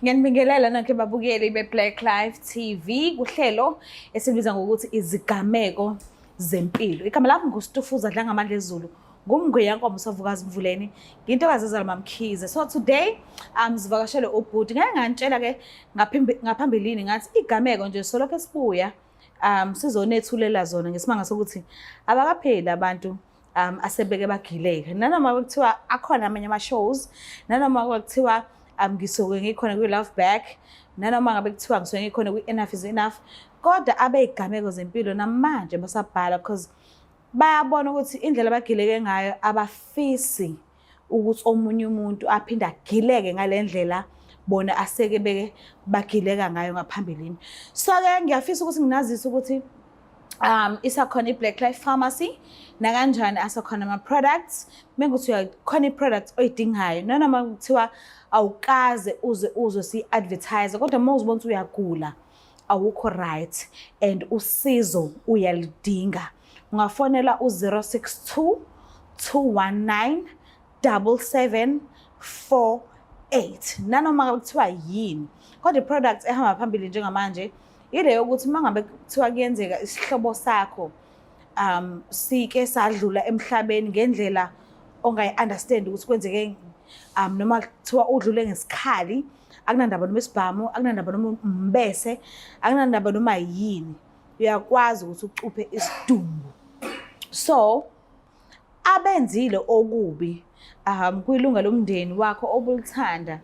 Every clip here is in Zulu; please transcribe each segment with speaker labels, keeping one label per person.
Speaker 1: Ngiyanibingelela nonke babukeli be-Black Life TV kuhlelo esibiza ngokuthi izigameko zempilo. Igama lami nguStufuza Dlangamandla Ezulu. Ngumngweyankomo Savukazi Mvuleni, ngintokazi ezalwa Mamkhize. So today sivakashele ubhuti. Ngeke ngantshela ke ngaphambilini ngathi igameko nje solokho esibuya sizonethulela zona ngesimanga sokuthi abakapheli abantu asebeke bagileka. Nanoma kuthiwa akhona amanye ama-shows, nanoma kuthiwa ngisuke ngikhona kwi-Love Back, nanoma ngabe kuthiwa ngisuke ngikhona kwi-Enough is Enough, kodwa abeyigameko zempilo namanje basabhala because bayabona ukuthi indlela abagileke ngayo abafisi ukuthi omunye umuntu aphinde agileke ngale ndlela bona aseke beke bagileka ngayo ngaphambilini. So-ke ngiyafisa ukuthi nginazise ukuthi isakhona i-Black Life Pharmacy, nakanjani asakhona ama-products. Mengukuthi uyakhona i-product oyidingayo, nanoma kuthiwa awukaze uze uzwe siyi-advertise, kodwa uma uzibona ukuthi uyagula, awukho right and usizo uyalidinga, ungafonela u-062 219 7748 nanoma kuthiwa yini. Kodwa i-product ehamba phambili njengamanje ile yokuthi uma ngabe kuthiwa kuyenzeka isihlobo sakho sike sadlula emhlabeni ngendlela ongayi-understand ukuthi kwenzeke, noma kuthiwa udlule ngesikhali, akunandaba noma isibhamu, akunandaba noma umbese, akunandaba noma yini, uyakwazi ukuthi ucuphe isidumbu. So abenzile okubi kwilunga lomndeni wakho obulithanda,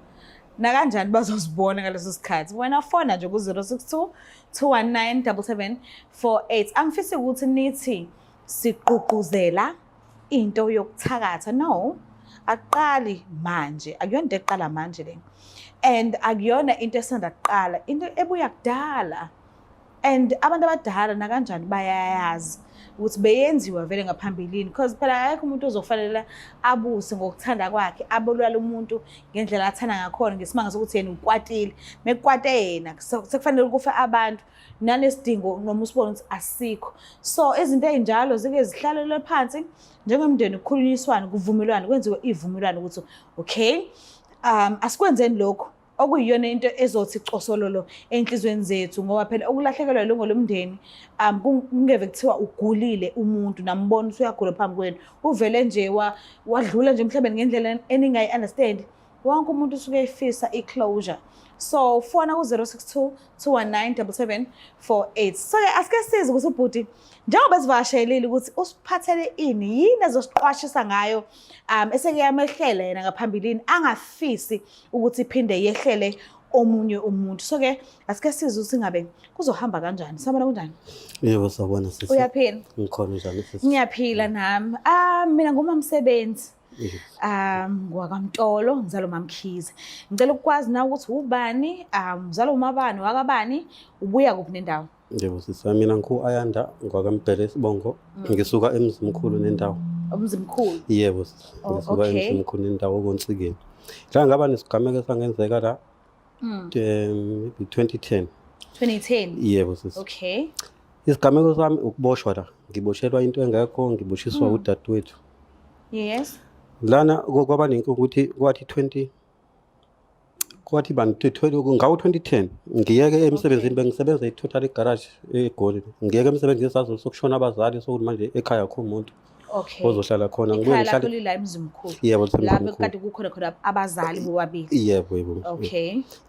Speaker 1: nakanjani bazozibona ngaleso sikhathi. Wena fona nje ku-062 219 7748. Angifisi ukuthi nithi sigqugquzela into yokuthakatha. No, akuqali manje, akuyona into eqala manje le, and akuyona into esanda kuqala, into ebuya kudala. And abantu abadala nakanjani bayayazi ukuthi beyenziwa vele ngaphambilini, because phela akekho umuntu ozofanele abuse ngokuthanda kwakhe, abulala umuntu ngendlela athanda ngakhona ngesimanga sokuthi yena ukwatile. Mekukwate yena sekufanele kufe abantu, nanesidingo noma usibona ukuthi asikho. So izinto ey'njalo zike zihlalelwe phansi njengomndeni, kukhulunyiswane, kuvumelwane, kwenziwe ivumelwano ukuthi okay, asikwenzeni lokhu okuyiyona into ezothi cosololo enhlizweni zethu, ngoba phela ukulahlekelwa ilungu lomndeni kungeve kuthiwa ugulile umuntu, nambona ukuthi uyagula phambi kwenu, uvele nje wadlula nje emhlabeni ngendlela eningayi-understand. Wonke umuntu usuke efisa i-closure. So fona ku-062 219 7748. So-ke asike size ukuthi ubhuti njengoba esivakashelile ukuthi usiphathele ini, yini ezosiqwashisa ngayo eseke yamehlela yena ngaphambilini angafisi ukuthi iphinde yehlele omunye umuntu. So-ke asike size ukuthi ngabe kuzohamba kanjani. Sabona kunjani?
Speaker 2: Yebo, sawubona sisi.
Speaker 1: Uyaphila?
Speaker 2: Ngikhona, njani sisi?
Speaker 1: Ngiyaphila nami. Mina ngumamsebenzi. NgwakaMtolo, ngizalwa uMamkhize. Ngicela ukwazi na ukuthi ubani, uzalwa umabani, wakabani, ubuya kuphi nendawo?
Speaker 2: Yebo sisi, mina ngu-Ayanda ngwakaMbhele isibongo. Ngisuka eMzimkhulu nendawo.
Speaker 1: Umzimkhulu.
Speaker 2: Yebo sisi, ngisuka eMzimkhulu nendawo koNsikeni. La ngaba nesigameko esangenzeka la maybe 2010.
Speaker 1: 2010.
Speaker 2: Yebo sisi. Isigameko sami ukuboshwa la. Ngiboshelwa into engekho, ngiboshiswa udadewethu. Lana kwaba nenkinga ukuthi kwathi 20 kwathi bani ngawo 2010 ngiyeke emsebenzini, bengisebenza e-Total Garage eGoli. Ngiyeke emsebenzini sazo sokushona abazali, sokuthi manje ekhaya akho umuntu ozohlala khona.
Speaker 1: Ngibuye Ikhaya lakho ngihlale lila eMzimkhulu.
Speaker 2: Yebo,
Speaker 1: Lapho
Speaker 2: lisemzimkhulu.
Speaker 1: kade kukhona khona abazali bobabili.
Speaker 2: Yebo.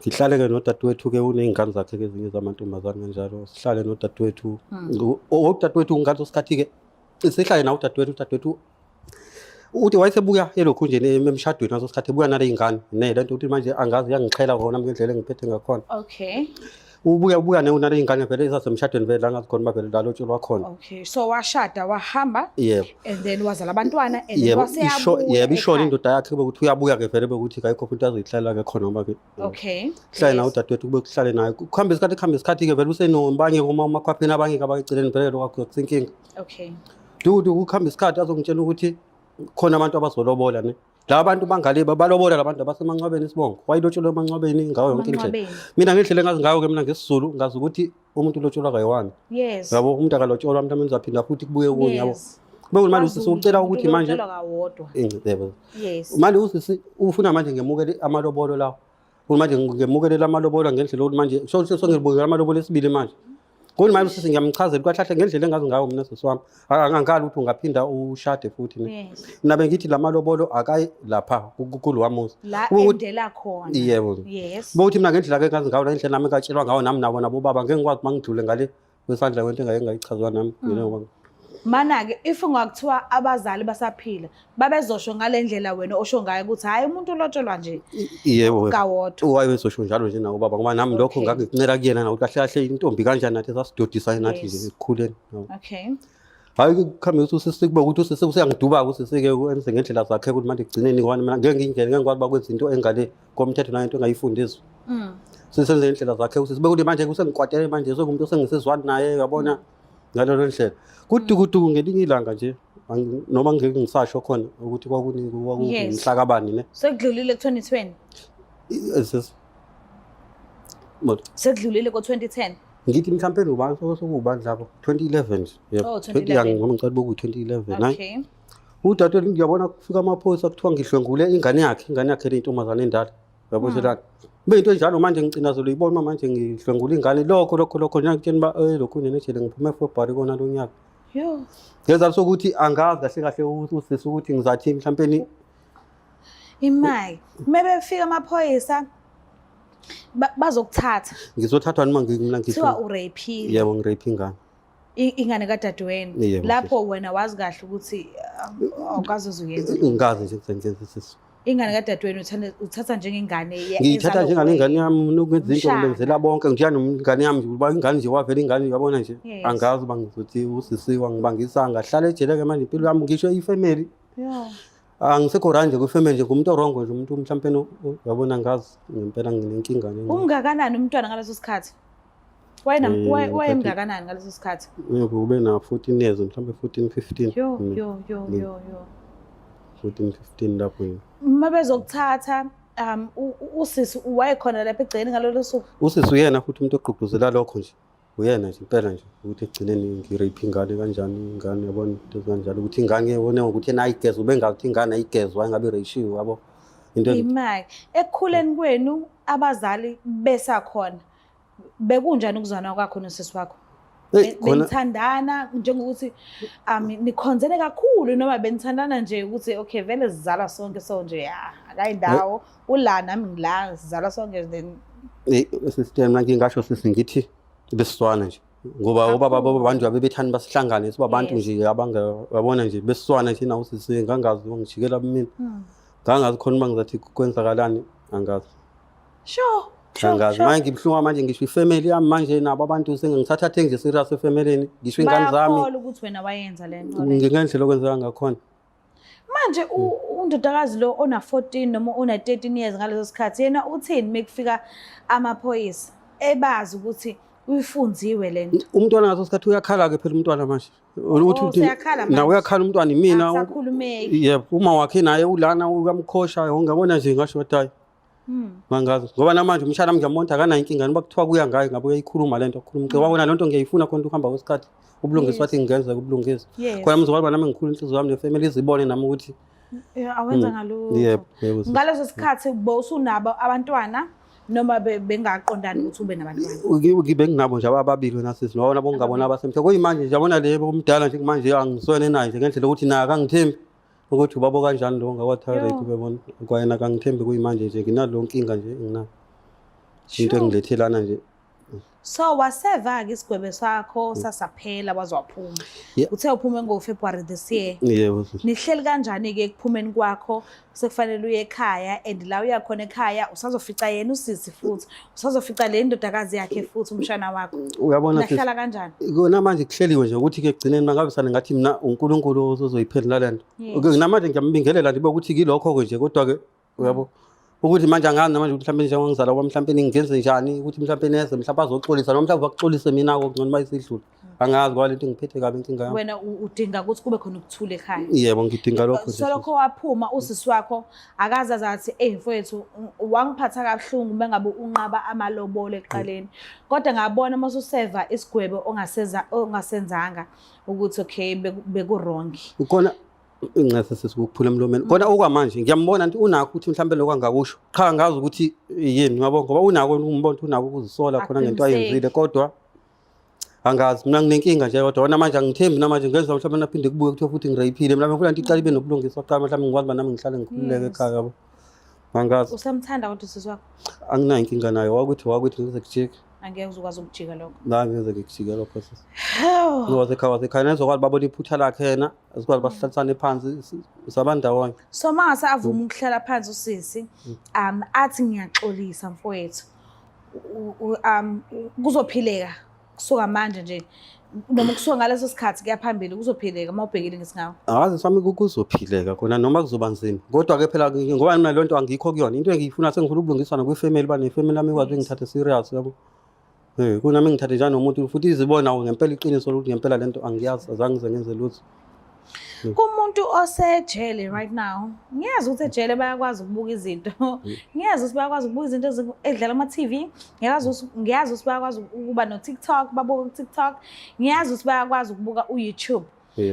Speaker 2: Ngihlale-ke nodadewethu-ke, uney'ngane zakhe-ke ezinye zamantombazane kanjalo. Sihlale nodadewethu. Udadewethu ngaleso sikhathi-ke sihlale nawe udadewethu, udadewethu uthi wayesebuya elokhu nje emshadweni ngaso sikhathi, ebuya nale y'ngane ne lento ukuthi manje angazi iyangixhela kona ngendlela engiphethe ngakhona. Ubuya ubuya nale y'ngane vele ezasemshadweni vele la ngazi khona uba vele lalotshelwa khona.
Speaker 1: Okay. So washada wahamba
Speaker 2: Yebo.
Speaker 1: and then wazala abantwana and then
Speaker 2: Yebo,
Speaker 1: waseyabuya
Speaker 2: yebo, ishona
Speaker 1: ekhaya.
Speaker 2: indoda yakhe kube ukuthi uyabuya-ke vele bekuthi kayikho futhi azoyihlalela-ke khona ngoba-ke Kuhlale nawe udadewethu, kube kuhlale naye. Kuhambe isikhathi, kuhambe isikhathi-ke vele usenobanye umakhwapheni abanye abakeceleni vele lokho akusinkinga. Dudu kuhambe isikhathi azongitshela ukuthi khona abantu abazolobola ne. Laba bantu bangale balobola labantu abasemancwabeni isibongo. Wayelotshelwe emancwabeni ngawo yonke indlela.
Speaker 1: Emancwabeni.
Speaker 2: Mina ngendlela engazi ngayo-ke mina ngesiZulu, ngazi ukuthi umuntu ulotsholwa kayi-one. Yabo, umuntu akalotsholwa, mhlawumbe uzaphinda futhi kubuye kunye, yabo. Bekuthi manje usisi ucela ukuthi manje
Speaker 1: Ulotsholwa kawodwa.
Speaker 2: Yebo. Manje usisi ufuna manje ngemukele amalobolo lawo. Futhi manje ngemukelela amalobola ngendlela yokuthi manje sengibukela amalobola esibili manje. Kodwa manje usisi ngiyamchazela kahle kahle ngendlela engazi ngayo mina sisi wami. Angangikali ukuthi ungaphinda ushade futhi ne. Mina bengithi la malobolo akayi lapha kulowa muzi.
Speaker 1: La endela khona.
Speaker 2: Yebo.
Speaker 1: Yes.
Speaker 2: Ukuthi mina ngendlela ke ngazi ngayo la indlela nami engatshelwa ngayo nami nabo nabobaba ngeke ngikwazi uma ngidlule ngale kwesandla kwento engake ngayichazwa nami. Mina ngoba
Speaker 1: Mana-ke if ungakuthiwa abazali basaphila babezosho ngale ndlela wena osho ngayo ukuthi hhayi umuntu ulotsholwa nje
Speaker 2: yebo
Speaker 1: kawodwa.
Speaker 2: Wayezosho njalo nje nawo baba ngoba nami lokho ngangikuncela kuyena nawo kahle kahle intombi kanjani nathi sasidodisa nathi nje ekukhuleni.
Speaker 1: Okay.
Speaker 2: Hayi kuhambe ukuthi usisi kube ukuthi usisi useyangiduba usisi ke enze ngendlela zakhe ukuthi manje ekugcineni kwani mina ngeke ngingene ngeke ngikwazi bakwenza into engale komthetho nayo into engayifundiswa. Sisenze indlela zakhe usisi bekuthi manje usengikwatele manje sekumuntu osengisizwani naye uyabona ngalolo ndlela. Kudukuduku ngelinye ilanga nje noma ngeke ngisasho khona ukuthi kwakuningi kwakumhlakabani ne.
Speaker 1: Sekudlulile ku-2020.
Speaker 2: Sis.
Speaker 1: Sekudlulile ko-2010.
Speaker 2: Ngithi mhlawumbe ubani sokuwubani lapho 2011 nje.
Speaker 1: Yebo. Oh, 2011.
Speaker 2: Ngoba ngicela boku 2011 hayi.
Speaker 1: Okay.
Speaker 2: Udadewethu ngiyabona kufika amaphoyisa kuthiwa ngidlwengule ingane yakhe, ingane yakhe le intombazane endala. Yabo selana. Kube into enjalo manje ngicina uyibona manje ngidlwengula ingane lokho lokho lokho ngiyakutshela uba lokhu nenejele ngiphume February kona lo nyaka.
Speaker 1: Yo.
Speaker 2: Ngezathu sokuthi angazi kahle kahle usisi ukuthi ngizathi mhlawumbe
Speaker 1: Imali. Mebefika amaphoyisa bazokuthatha.
Speaker 2: Ngizothathwa noma mina
Speaker 1: Kuthiwa urapile.
Speaker 2: Yebo ngirape ingane.
Speaker 1: Ingane kadadewenu. Lapho wena wazi kahle ukuthi awukaze uzuyenza.
Speaker 2: Ngikaze nje kuzenza sisi.
Speaker 1: Ingane kadadewenu uthatha njengengane
Speaker 2: Ngiyithatha njengane ingane yami nokwenza into ngibenzela bonke ngiya nomngane yami nje uba ingane nje wavela ingane uyabona nje angazi uba ngizothi usisi wangibangisa ngahlala ejele ke manje impilo yami ngisho ifamily. Angisekho right nje kwifamily nje ngumuntu orongo nje umuntu mhlawumbe uyabona ngazi ngempela nginenkinga ne.
Speaker 1: Umngakanani umntwana ngaleso sikhathi? Wayemngakanani ngaleso sikhathi?
Speaker 2: Yebo ube na 14 years mhlawumbe 14 15.
Speaker 1: Yo yo yo yo yo.
Speaker 2: 14 15 lapho yini.
Speaker 1: Uma bezokuthatha usisi wayekhona lapha egcekeni ngalolo suku.
Speaker 2: Usisi uyena futhi umuntu ogqugquzela lokho nje. Uyena nje impela nje ukuthi ekugcineni ngirape ingane kanjani ingane yabona into ezikanjalo ukuthi ingane yabona ukuthi yena ayigezwa ubengazi ukuthi ingane ayigezwa ingabe ireyishiwe yabo.
Speaker 1: Into Imali. Ekukhuleni kwenu abazali besakhona bekunjani ukuzwana kwakho nosisi wakho? Benithandana njengokuthi nikhonzene kakhulu noma benithandana nje ukuthi okay vele sizalwa sonke so nje akayindawo ula nami ngila sizalwa sonke then
Speaker 2: sister mina ngingasho sisi ngithi besizwana nje ngoba obaba babantu abebethanda basihlangane sibabantu nje abangabona nje besizwana nje nawo sisi ngangazi ngijikela kumina. Ngangazi khona uma ngizathi kwenzakalani angazi.
Speaker 1: Sure.
Speaker 2: Angazi manje ngibuhlungu manje ngisho ifamily yami manje nabo abantu sengingithatha nje serious efamilini ngisho ingane zami.
Speaker 1: Bayakholwa ukuthi wena wayenza le nto.
Speaker 2: Ngendlela okwenzeka ngakhona.
Speaker 1: Manje undodakazi lo ona 14 noma ona 13 years ngaleso sikhathi yena uthini mekufika amaphoyisa ebazi ukuthi uyifunziwe le nto?
Speaker 2: Umntwana ngaso sikhathi uyakhala ke phela umntwana manje. Ukuthi nawe uyakhala umntwana imina.
Speaker 1: Akusakhulumeki.
Speaker 2: Yebo, uma wakhe naye ulana uyamkhosha ungabona nje ngasho ukuthi hayi. Mangazi ngoba namanje umshana ngiyambona akanayo inkinga noba kuthiwa kuya ngayo ngabe uyayikhuluma lento akhuluma ngicabanga wena lento ngiyayifuna khona ukuhamba kwesikhathi ubulungiswa wathi ngingenzeka ubulungiswa khona mzukwana nami ngikhulu inhliziyo yami nefamily izibone nami ukuthi
Speaker 1: awenza ngalokho.
Speaker 2: Yebo, yebo.
Speaker 1: Ngaleso sikhathi bowusunabo abantwana noma bengaqondani ukuthi ube nabantwana?
Speaker 2: Ngibe nginabo nje ababili wena sisi nobona bongabona abasemthe kuyimanje nje yabona le omdala nje kumanje angiswene naye nje ngendlela ukuthi naye akangithembi ukuthi ubaba kanjani lo ngakwa-thyroid ubebona kwayena akangithembi kuyimanje nje nginalo nkinga nje nginayo into engilethelana nje.
Speaker 1: So waseva-ke isigwebo sakho sasaphela waze waphuma. Uthe uphume ngo-February this year.
Speaker 2: Yebo.
Speaker 1: Nihleli kanjani-ke ekuphumeni kwakho sekufanele uye ekhaya and la uya khona ekhaya usazofica yena usisi futhi usazofica le ndodakazi yakhe futhi umshana wakho.
Speaker 2: Uyabona
Speaker 1: nahlala kanjani?
Speaker 2: Kona manje kuhleliwe nje ukuthi ke ekugcineni mangabe sane ngathi mina uNkulunkulu ozoyiphendula lento. Namanje ngiyambingelela nje ukuthi kilokho nje kodwa ke uyabo ukuthi manje angazi namanje ukuthi mhlawumbe njengoba ngizala kwami mhlawumbe ngingenze njani ukuthi mhlawumbe neze mhlawumbe azoxolisa noma mhlawumbe bakuxolise mina ngcono uma isidlula. Angazi ngoba lento ngiphethe kabi inkinga yami.
Speaker 1: Wena udinga ukuthi kube khona ukuthula ekhaya.
Speaker 2: Yebo ngidinga lokho.
Speaker 1: Solokho waphuma usisi wakho akaze azathi hey mfowethu wangiphatha kabuhlungu mengabe unqaba amalobolo ekuqaleni. Kodwa ngabona uma ususeva isigwebo ongasenzanga ukuthi okay beku wrong.
Speaker 2: Ukhona Incese sesikuphula emlomeni. Kona okwamanje ngiyambona nti unakho ukuthi mhlawumbe lokho angakusho. Qha ngazi ukuthi yini yabo ngoba unako umbona ukuthi unako ukuzisola khona ngento ayenzile kodwa angazi mina nginenkinga nje kodwa wona manje angithembi namanje ngenza mhlawumbe naphinde kubuye kuthiwa futhi ngirayiphile mhlawumbe ngifuna nto iqale ibe nobulungiswa kuqala mhlawumbe ngikwazi uba nami ngihlale ngikhululeke ekhaya yabo. Angazi.
Speaker 1: Usamthanda kodwa usisi wakho?
Speaker 2: Anginayo inkinga nayo wakuthi wakuthi ngize kujike.
Speaker 1: Angeke uzukwazi ukujika lokho.
Speaker 2: La ngeze ngikujike lokho sisi. Wasekhaya wasekhaya nezokwazi babona iphutha lakhe yena sikwazi basihlalisane phansi sabandawonye.
Speaker 1: So mangase avuma ukuhlala phansi usisi athi ngiyaxolisa mfowethu kuzophileka kusuka manje nje noma kusuka ngaleso sikhathi kuya phambili kuzophileka uma ubhekile ngesingawo.
Speaker 2: Akazi sami kuzophileka khona noma kuzoba nzima kodwa ke phela ngoba mina lento angikho kuyona into engiyifuna sengifuna ubulungiswa nakwifamily ba nefamily yami ikwazi ngithathe serious yabo. Eh kunami ngithathe njani nomuntu futhi izibona ngempela iqiniso lokuthi ngempela lento angiyazi azange ngize ngenze lutho.
Speaker 1: Kumuntu osejele right now, ngiyazi ukuthi ejele bayakwazi ukubuka izinto. Ngiyazi ukuthi bayakwazi ukubuka izinto edlala ama-TV. Ngiyazi ukuthi ngiyazi ukuthi bayakwazi ukuba no-TikTok, babuke ku-TikTok. Ngiyazi ukuthi bayakwazi ukubuka u-YouTube.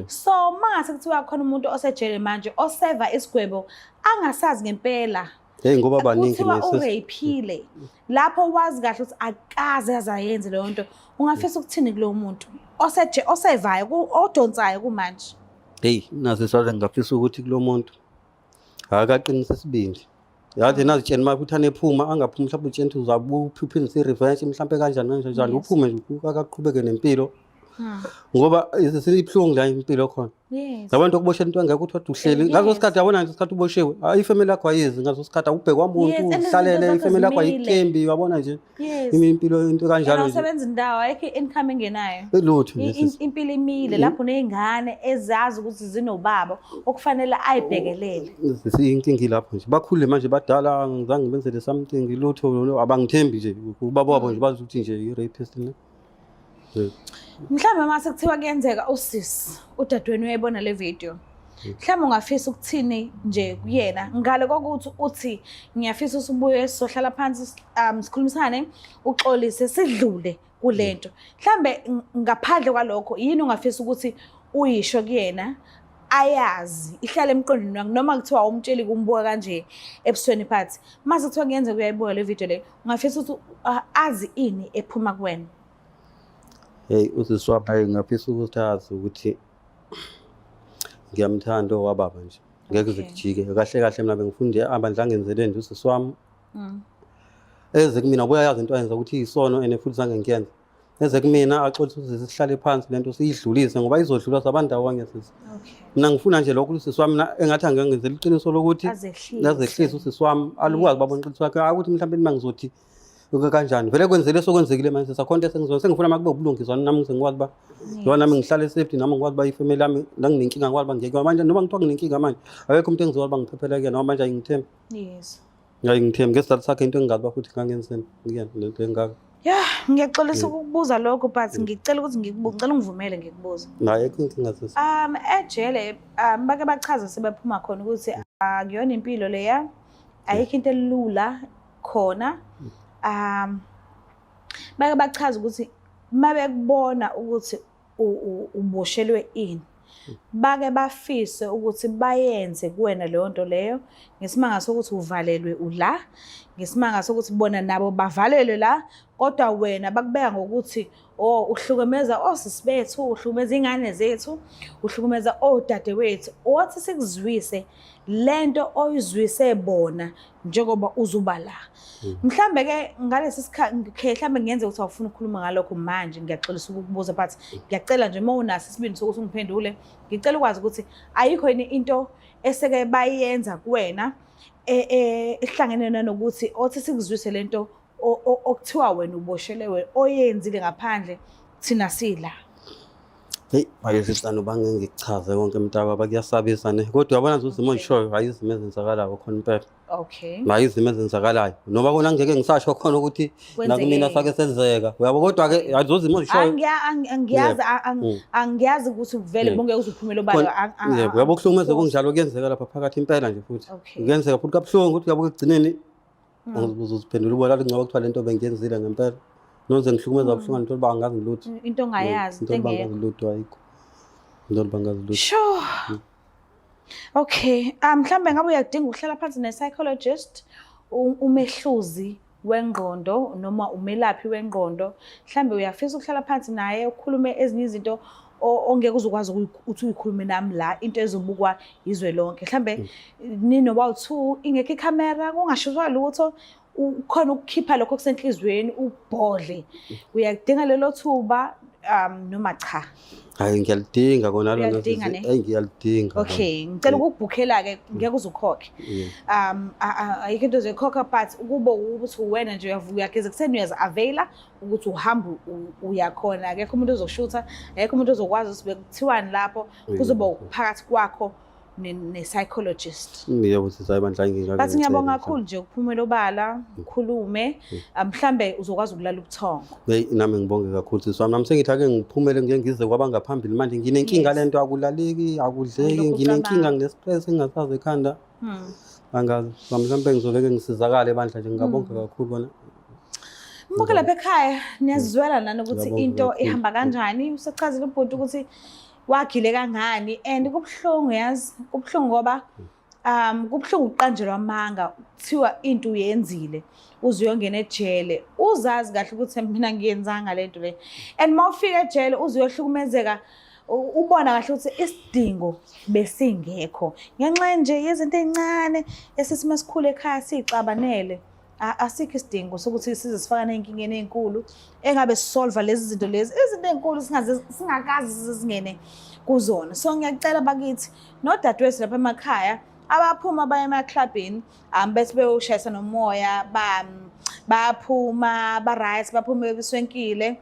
Speaker 1: So mangase kuthiwa khona umuntu osejele manje oseva isigwebo angasazi ngempela
Speaker 2: Hey ngoba baningi
Speaker 1: kuthiwa uraphile lapho wazi kahle ukuthi akaze azayenze leyo nto ungafisa ukuthini kulowo muntu oseje osevayo odonsayo kumanje.
Speaker 2: Hey naze saze ngingafisa ukuthi kulo muntu akaqinise isibindi yathi nazitsheni uma ukuthi anephuma angaphumi mhlawumbe utsheni ukuthi uzabe uphindise i-revenge mhlawumbe kanjani kanjani njani uphume nje akaqhubeke nempilo ngoba ibuhlungu la impilo khona.
Speaker 1: Yes.
Speaker 2: Yabona into okuboshela into engekho uthi uhleli ngaso sikhathi yabona nje isikhathi uboshiwe hayi ifamily yakho ayizi ngaso sikhathi awubhekwa muntu uhlalele ifamily yakho ayikuthembi uyabona nje impilo into kanjalo
Speaker 1: nje usebenza indawo ayikho income engenayo
Speaker 2: lutho nje
Speaker 1: impilo imile lapho nezingane ezazi ukuthi zinobaba okufanele ayibhekelele
Speaker 2: inkinga ilapho nje bakhule manje badala angizange ngibenzele something lutho abangithembi nje ubaba wabo nje bazi ukuthi nje i-rapist ne.
Speaker 1: Mhlawumbe uma sekuthiwa kuyenzeka usisi udadewenu uyayibona le video. Mhlawumbe ungafisa ukuthini nje kuyena ngale kokuthi uthi ngiyafisa usubuye sizohlala phansi sikhulumisane uxolise sidlule kulento. Mhlawumbe ngaphandle kwalokho yini ungafisa ukuthi uyisho kuyena ayazi ihlale emqondweni wakhe noma kuthiwa umtsheli kumbuka kanje ebusweni phathi mase kuthiwa kuyenzeka uyayibuka le video le ungafisa ukuthi azi ini ephuma kuwena.
Speaker 2: Hey usisi wami hayi ngingafisa ukuthi azi ukuthi ngiyamthanda owababa nje ngeke kuze kujike kahle kahle mina bengifunde abandla angenzeleni nje usisi wami eze kumina uyayazi into ayenza ukuthi iyisono and futhi zange ngiyenze eze kumina axolise ukuthi sihlale phansi lento siyidlulise ngoba izodlula sabandawonye sisi. Mina ngifuna nje lokho usisi wami engathi angengenzela iqiniso lokuthi azehlise usisi wami alukwazi babona iqiniso lakhe akuthi mhlawumbe mina ngizothi kanjani vele kwenzele sokwenzekile manje sakhona into esengizona sengifuna uma kube ubulungiswa nami ngikwazi uba njengoba nami ngihlale safety nami ngikwazi uba ifamily yami la nginenkinga ngikwazi uba ngiyeke manje noma ngithiwa nginenkinga manje akekho umuntu engizokwazi uba ngiphephele kuyena ngoba manje ayingithembi.
Speaker 1: Yes.
Speaker 2: Ayingithembi ngesizathu sakhe into engingazi uba futhi ngangenzeni kuyena lento engaka.
Speaker 1: Ya, ngiyaxolisa ukukubuza lokho but ngicela ukuthi ngikubuze, ngicela ungivumele ngikubuze.
Speaker 2: Naye ayikho inkinga sisi.
Speaker 1: Ejele bake bachaza sebephuma khona ukuthi akuyona impilo leya, ayikho into elula khona. Bake bachaza ukuthi mabekubona ukuthi uboshelwe ini bake bafise ukuthi bayenze kuwena leyo nto leyo ngesimanga sokuthi uvalelwe ula ngesimanga sokuthi bona nabo bavalelwe la kodwa wena bakubeka ngokuthi oh uhlukumeza osisi bethu uhlukumeza ingane zethu uhlukumeza odadewethu wathi sikuzwise lento oyizwise bona njengoba uzuba la mhlambe ke ngalesi sikhathi okay mhlambe ngenze ukuthi awufuni ukukhuluma ngalokho manje ngiyaxolisa ukukubuza but ngiyacela nje uma unaso isibindi sokuthi ungiphendule ngicela ukwazi ukuthi ayikho yini into eseke bayenza kuwena ehlangene nanokuthi othi sikuzwise lento okuthiwa wena uboshelewe oyenzile ngaphandle thina sila.
Speaker 2: Hey, manje sisana uba ngikuchaze konke mntakababa kuyasabisa ne. Kodwa uyabona nje izimo engishoyo hayi izimo ezenzakalayo khona impela.
Speaker 1: Okay.
Speaker 2: Hayi izimo ezenzakalayo. Noma kona ngeke ngisasho khona ukuthi nakumina sake senzeka. Uyabo kodwa ke hayi lezo zimo engishoyo.
Speaker 1: Angiyazi angiyazi ukuthi vele bongeke uzuphumela obala.
Speaker 2: Yebo, uyabo kuhlukumeza kunjalo kuyenzeka lapha phakathi impela nje futhi. Kuyenzeka futhi kabuhlungu ukuthi uyabo ekugcineni uzoziphendula ubona lingcobo kuthiwa lento bengiyenzile ngempela. Noze ngihlukumeza kabuhlungu ngithola uba angazi lutho.
Speaker 1: Into ongayazi,
Speaker 2: into
Speaker 1: engekho.
Speaker 2: Into bangazi lutho ayikho. Into bangazi lutho.
Speaker 1: Sure. Okay, mhlambe ngabe uyadinga ukuhlala phansi ne-psychologist, umehluzi wengqondo noma umelaphi wengqondo. Mhlambe uyafisa ukuhlala phansi naye ukhulume ezinye izinto ongeke uzokwazi ukuthi uyikhulume nami la, into ezobukwa izwe lonke. Mhlambe ninoba u-two, ingekho ikhamera, kungashiswa lutho, ukhona ukukhipha lokho okusenhliziyweni ubhodle. Uyadinga lelo thuba noma cha?
Speaker 2: Hayi, ngiyalidinga kona lona.
Speaker 1: Uyalidinga,
Speaker 2: sisi.
Speaker 1: ne?
Speaker 2: Hayi, ngiyalidinga kona.
Speaker 1: Okay, ngicela ukukubhukhela-ke, ngeke uze ukhokhe. Ayikho into ozoyikhokha, but ukuba ukuthi wena nje uyavuka uyageza ekuseni uyazi-availa ukuthi uhamba uyakhona, akekho umuntu ozokushutha, akekho umuntu ozokwazi ukuthi bekuthiwani lapho, kuzoba phakathi kwakho ne-psychologist.
Speaker 2: Yebo sisi, hayi bandla, ngingake
Speaker 1: But ngiyabonga
Speaker 2: ngicele,
Speaker 1: kakhulu nje ukuphumela obala, ukhulume, mhlambe uzokwazi ukulala ubuthongo.
Speaker 2: Hey, nami ngibonge kakhulu sisi wami. Nami sengithi ake ngiphumele ngike ngize kwabangaphambili manje nginenkinga. Lento akulaleki, akudleki.
Speaker 1: Ulokhu
Speaker 2: Nginenkinga,
Speaker 1: ucabanga.
Speaker 2: ngine-stress engingasazi ekhanda. Angazi mhlawumbe ngizoveke ngisizakale bandla nje, ngingabonga kakhulu bona.
Speaker 1: Mbuke lapha ekhaya niyazizwela nani ukuthi
Speaker 2: Ngiyabonga
Speaker 1: into
Speaker 2: kakhulu.
Speaker 1: ihamba kanjani. Usechazile ubhuti ukuthi wagile kangani and kubuhlungu, yazi, kubuhlungu ngoba kubuhlungu ukuqanjelwa amanga, kuthiwa into uyenzile uze uyongena ejele uzazi kahle ukuthi mina ngiyenzanga lento le, and uma ufika ejele uze uyohlukumezeka, ubona kahle ukuthi isidingo besingekho ngenxa nje yezinto ey'ncane esithi masikhule ekhaya siyixabanele. Asikho isidingo sokuthi size sifakane ey'nkingeni ey'nkulu engabe sisolva lezi zinto lezi, izinto ey'nkulu singaze singakazi size singene kuzona. So ngiyacela bakithi nodadewethu lapha emakhaya abaphuma baye emaklabhini, bethi beyoshayisa nomoya, bayaphuma ba-right, baphume beswenkile,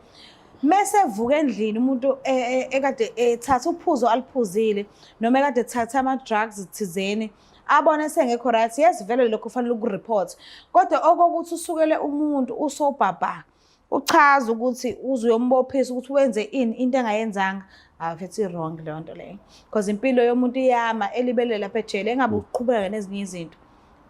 Speaker 1: mese evuka endlini umuntu ekade ethatha uphuzo aluphuzile noma ekade ethatha ama-drugs thizeni, abone sengekho right. Yes, vele lokho kufanele ukureport, kodwa okokuthi usukele umuntu usobhabha uchaza ukuthi uze uyombophisa ukuthi wenze ini, into engayenzanga, awufethi i-wrong leyo nto leyo, because impilo yomuntu iyama elibele lapha ejele engabe uqhubeka nezinye izinto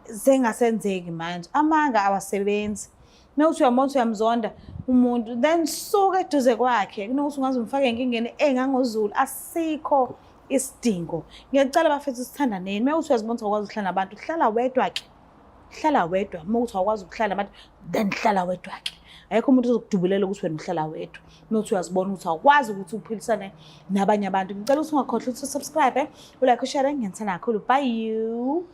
Speaker 1: sengasenzeki manje. Amanga awasebenzi. Uma uthi uyambona ukuthi uyamzonda umuntu, then suka eduze kwakhe kunokuthi ungaze umfake enkingeni engangozulu, asikho isidingo. Ngiyacela bafethu sithandaneni. Uma uthi uyazibona ukuthi awukwazi ukuhlala nabantu, hlala wedwa ke, hlala wedwa. Uma uthi awukwazi ukuhlala nabantu, then hlala wedwa ke. Ayikho umuntu ozokudubulela ukuthi wena uhlala wedwa uma uthi uyazibona ukuthi awukwazi ukuthi uphilisane nabanye abantu. Ngicela ukuthi ungakhohlwa ukuthi usubscribe, ulike, ushare. Ngiyanithanda kakhulu, bye you.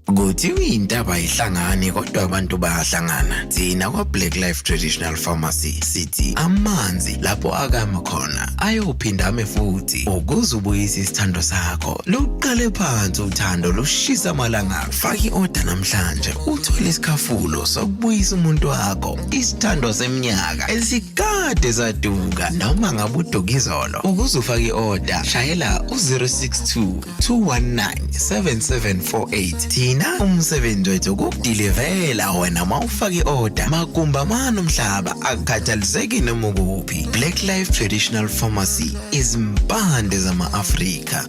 Speaker 3: Kuthiwa intaba ihlangane kodwa abantu bayahlangana. Thina kwa-Black Life Traditional Pharmacy sithi amanzi lapho akama khona ayophinda ame futhi. Ukuze ubuyise isithando sakho, luqale phansi uthando lushisa amalanga. Faka i-order namhlanje uthole isikhafulo sokubuyisa umuntu wakho, isithando seminyaka esikade saduka noma ngabe uduka izolo. Ukuze ufake i-order, shayela u-062 219 7748. Thina umsebenzi wethu ukukudilivela wena uma ufake i-order magumba mani umhlaba, akukhathaliseki noma ukuphi. Black Life Traditional Pharmacy, izimpande zama-Afrika.